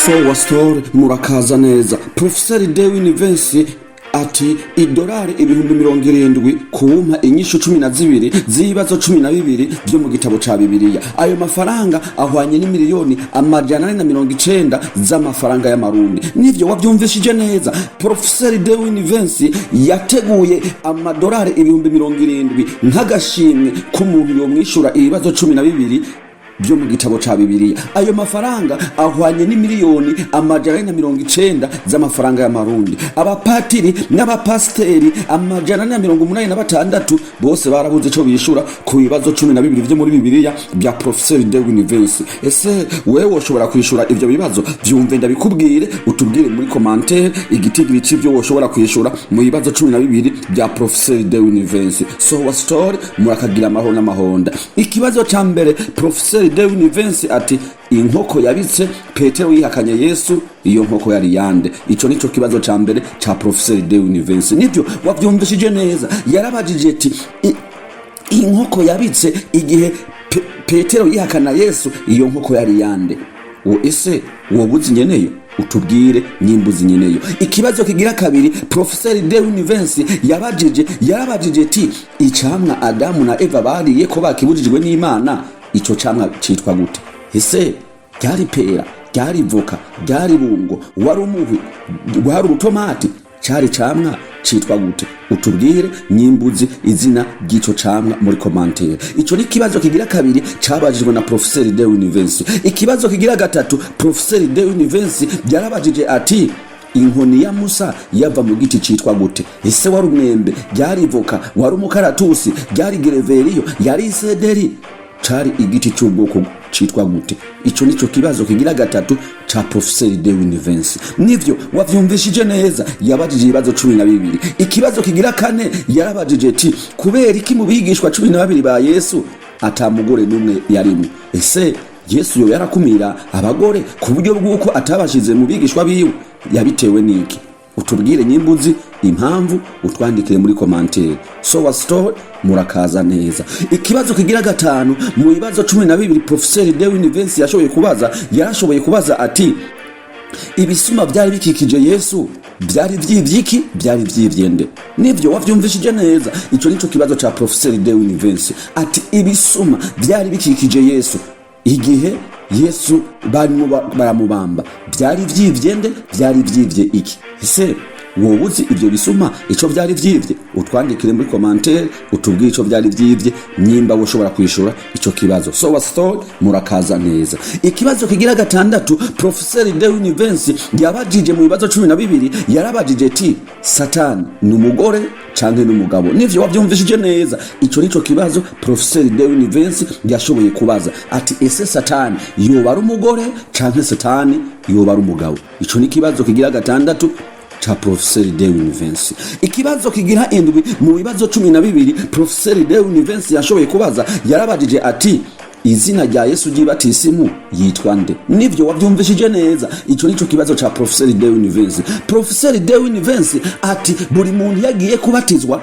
Sowa Store, murakaza neza. Profeseri Dewin Vance ati idolari 70,000 kumpa inyishu 12 z'ibibazo 12 vyo mu gitabo ca Bibiliya. Ayo mafaranga ahwanye n'imiliyoni 490 z'amafaranga y'Amarundi. Nivyo, wavyumvishije neza. Profeseri Dewin Vance yateguye amadolari 70,000 nk'agashimwe k'umuntu yomwishura ibibazo 12 byo mu gitabo ca Bibiliya. Ayo mafaranga ahwanye n'imiliyoni 490 z'amafaranga y'Amarundi. Abapatiri n'abapasiteri 486 bose barabuze ico bishura ku bibazo 12 vyo muri Bibiliya bya Profeseri Dewin Vance. Ese wewe woshobora kwishura ivyo bibazo? Vyumve ndabikubwire, utubwire muri commentaire igitigiri c'ivyo woshobora kwishura mu bibazo 12 bya Profeseri Dewin Vance. Sowa Story, murakagira amahoro n'amahonda. Ikibazo ca mbere, Profeseri Dewin Vance ati: inkoko yabitse Petero yihakanye Yesu, iyo nkoko yari yande? Ico nico kibazo ca mbere ca Profeseri Dewin Vance. Nivyo, wavyumvishije neza. Yarabajije ati: inkoko yabitse igihe Petero yihakana Yesu, iyo nkoko yari yande? Wo ese wobuzi nyeneyo? Utubwire nyimbuzi nyeneyo. Ikibazo kigira kabiri, Profeseri Dewin Vance yarabajije ati: icamwa Adamu na Eva bariye ko bakibujijwe n'Imana, ico camwa citwa gute? Ese ryari pera, ryari voka, ryari bungo, wari umuhwi, wari urutomati? Cari camwa citwa gute? Utubwire nyimbuzi izina ry'ico camwa muri commentaire. Ico ni ikibazo kigira kabiri cabajijwe na Profeseri Dewin Vance. Ikibazo kigira gatatu, Profeseri Dewin Vance yarabajije ati: inkoni ya Musa yava mu giti citwa gute? Ese wari umwembe, ryari voka, wari umukaratusi, ryari gereveriyo, yari isederi? Cari igiti c'ubwoko citwa gute? Ico nico kibazo kigira gatatu ca Profeseri Dewin Vance. Nivyo, wavyumvishije neza. Yabajije ibibazo 12. Ikibazo kigira kane, yarabajije ati: kubera iki mu bigishwa 12 ba Yesu ata mugore n'umwe yarimwe? Ese Yesu yo yarakumira abagore ku buryo bw'uko atabashize mu bigishwa biwe? Yabitewe n'iki? Utubwire nyimbuzi impamvu, utwandikire muri commentaire. Sowa Store, murakaza neza. Ikibazo kigira gatanu mu bibazo 12 Profeseri Dewin Vance yashoboye kubaza, yarashoboye kubaza ati: ibisuma byari bikikije Yesu byari vyivye iki? Byari vyivye nde? Nivyo, wavyumvishije neza. Ico nico kibazo ca Profeseri Dewin Vance, ati: ibisuma byari bikikije Yesu igihe Yesu barimo baramubamba byari vyivye nde? Byari vyivye iki? Ese wowe uzi ivyo bisuma ico vyari vyivye? Utwandikire muri commentaire, utubwire ico vyari vyivye nyimba woshobora kwishura ico kibazo. Sowa Store, murakaza neza. Ikibazo kigira gatandatu Profeseri Dewin Vance yabajije mu bibazo 12, yarabajije ati: Satani ni umugore canke n'umugabo? Nivyo, wavyumvishije neza. Ico nico kibazo Profeseri Dewin Vance yashoboye kubaza, ati: ese Satani yoba ari umugore canke Satani yoba ari umugabo? Ico ni ikibazo kigira gatandatu ca Profeseri Dewin Vance. Ikibazo kigira indwi mu bibazo 12 Profeseri Dewin Vance yashoboye kubaza, yarabajije ati: izina rya Yesu ry'ibatisimu yitwa nde? Nivyo, wavyumvishije neza. Ico nico kibazo ca Profeseri Dewin Vance. Profeseri Dewin Vance ati: buri muntu yagiye kubatizwa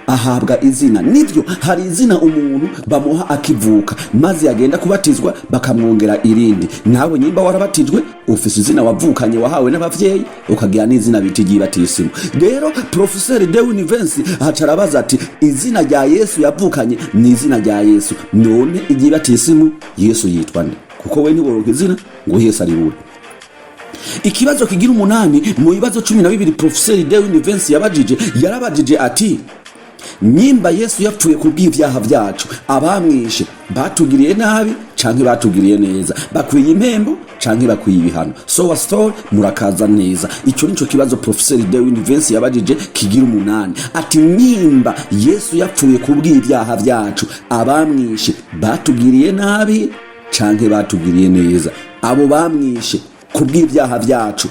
ahabwa izina. Nivyo, hari izina umuntu bamuha akivuka, maze yagenda kubatizwa bakamwongera irindi. Nawe nyimba warabatijwe, ufise izina wavukanye, wahawe n'abavyeyi, ukagira n'izina bita iry'ibatisimu. Rero Profeseri Dewin Vance aca arabaza ati: izina rya Yesu yavukanye ni izina rya Yesu, none iry'ibatisimu Yesu yitwa nde? Kuko we ntiworonka izina ngo Yesu aribure. Ikibazo kigira umunani mu bibazo 12 Profeseri Dewin Vance yabajije, yarabajije ati: nyimba Yesu yapfuye kubw'ivyaha vyacu, abamwishe batugiriye nabi canke batugiriye neza? Bakwiye impembo canke bakwiye ibihano? Sowa Story, murakaza neza. Ico nico kibazo Profeseri Dewin Vance yabajije kigira umunani, ati: nyimba Yesu yapfuye kubw'ivyaha vyacu, abamwishe batugiriye nabi canke batugiriye neza? Abo bamwishe kubw'ivyaha vyacu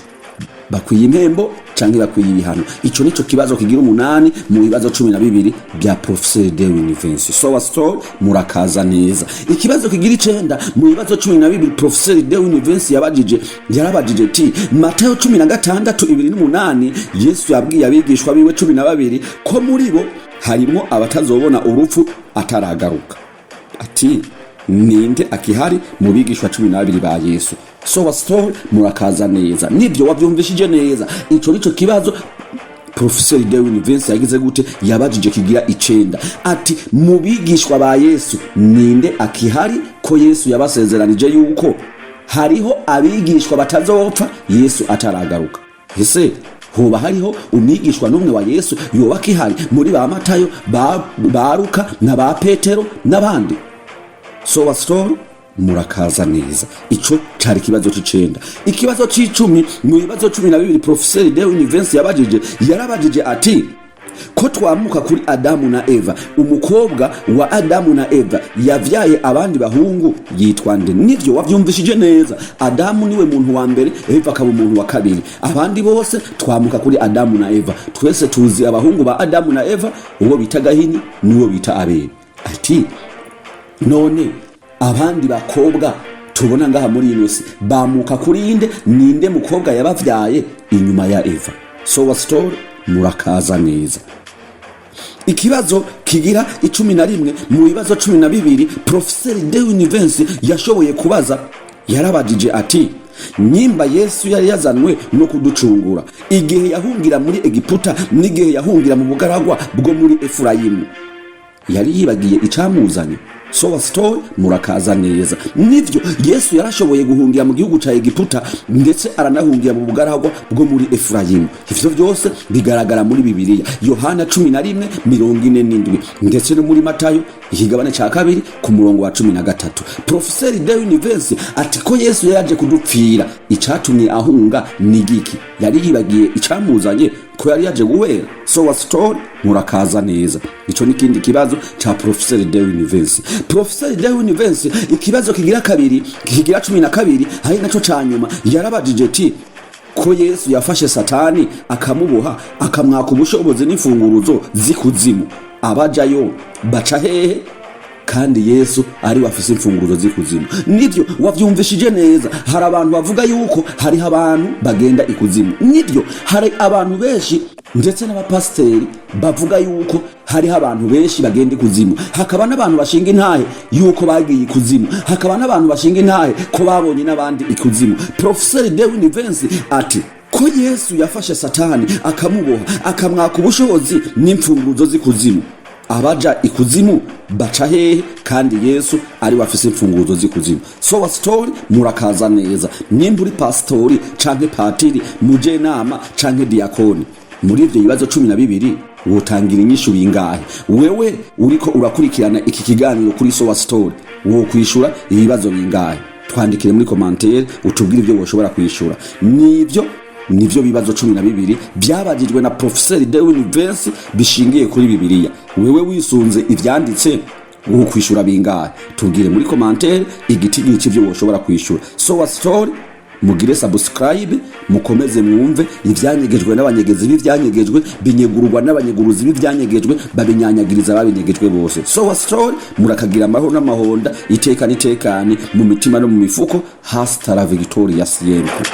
bakwiye impembo canke bakwiye ibihano? Ico nico kibazo kigira umunani mu bibazo 12 bya Profeseri Dewin Vance. Sowa Story, murakaza neza. Ikibazo kigira icenda mu bibazo 12 Profeseri Dewin Vance yabajije, yarabajije ati: Matayo 16:28, Yesu yabwiye abigishwa biwe 12 ko muri bo harimwo abatazobona urupfu ataragaruka. Ati: ninde akihari mu bigishwa 12 ba Yesu? Sowa Story, murakaza neza. Nibyo, wabyumvishije neza, ico nico kibazo Profeseri Darwin Vance yagize gute? Yabajije kigira icenda, ati: mu bigishwa ba Yesu ninde akihari, ko Yesu yabasezeranije yuko hariho abigishwa batazopfa Yesu ataragaruka? Ese hoba hariho umwigishwa n'umwe wa Yesu yoba akihari muri ba Matayo, ba Luka na ba Petero n'abandi? Sowa Story, murakaza neza. Ico cari ikibazo c'icenda. Ikibazo c'icumi mu bibazo 12 Profeseri Darwin Vance yabajije, yarabajije ati: ko twamuka kuri Adamu na Eva, umukobwa wa Adamu na Eva yavyaye abandi bahungu yitwa nde? Nivyo, wavyumvishije neza. Adamu niwe muntu wa mbere, Eva akaba umuntu wa kabiri. Abandi bose twamuka kuri Adamu na Eva. Twese tuzi abahungu ba Adamu na Eva, uwo bita Gahini n'uwo bita Abeli. Ati: none abandi bakobwa tubona ngaha muri ino si bamuka kuri inde? Ninde mukobwa yabavyaye inyuma ya Eva? Sowa Story, murakaza neza. Ikibazo kigira 11 mu bibazo 12 Profeseri Darwin Vance yashoboye kubaza, yarabajije ati: nyimba Yesu yari yazanwe no kuducungura, igihe yahungira muri Egiputa n'igihe yahungira mu bugaragwa bwo muri Efurayimu, yari yibagiye icamuzanye? Sowa Story, murakaza neza. Nivyo, Yesu yarashoboye guhungira mu gihugu ca Egiputa, ndetse aranahungira mu bugaragwa bwo muri Efurayimu. Ivyo byose bigaragara muri Bibiliya, Yohana 11:47, ndetse no muri Matayo ikigabane ca 2 ku murongo wa 13. Profeseri Darwin Vance ati: ko Yesu yaraje kudupfira, icatumye ahunga ni giki? Yari yibagiye icamuzanye, ko yari yaje guhera? Sowa Story, murakaza neza. Ico ni ikindi kibazo ca Profeseri Darwin Vance. Profeseri Darwin Vance, ikibazo kigira kabiri, kigira 12, hari naco ca nyuma, yarabajije ati: ko Yesu yafashe Satani akamuboha, akamwaka ubushobozi n'imfunguruzo z'ikuzimu, abajayo baca hehe, kandi Yesu ari wafise imfunguruzo z'ikuzimu? Nivyo, wavyumvishije neza. Hari abantu bavuga yuko hariho abantu bagenda ikuzimu. Nivyo, hari abantu benshi, ndetse n'abapasiteri bavuga yuko hariho abantu benshi bagenda ikuzimu, hakaba n'abantu bashinga intahe yuko bagiye ikuzimu, hakaba n'abantu bashinga intahe ko babonye n'abandi ikuzimu. Profeseri Darwin Vance ati: ko Yesu yafashe Satani akamuboha, akamwaka ubushobozi n'imfunguruzo z'ikuzimu, abaja ikuzimu baca hehe, kandi Yesu ari wafise imfunguruzo z'ikuzimu? Sowa Story, murakaza neza. Nimba uri pasitori canke patiri, mujenama canke diakoni, muri ivyo bibazo 12 wotangira inyishu bingahe? Wewe uriko urakurikirana iki kiganiro kuri Sowa Story, wokwishura ibibazo bingahe? Twandikire muri commentaire, utubwire ivyo woshobora kwishura. Nivyo bibazo 12 byabajijwe na Profeseri Darwin Vance bishingiye kuri Bibiliya. Wewe wisunze ivyanditse, wokwishura bingahe? Tubwire muri commentaire igitigiri c'ivyo woshobora kwishura. Sowa Story, mugire subscribe, mukomeze mwumve ivyanyegejwe n'abanyegezi b'ivyanyegejwe, binyegurwa n'abanyeguruzi b'ivyanyegejwe, babinyanyagiriza babinyegejwe bose. Sowa Story, murakagira amahoro n'amahonda, iteka n'itekane mu mitima no mu mifuko. Hasta la victoria siempre.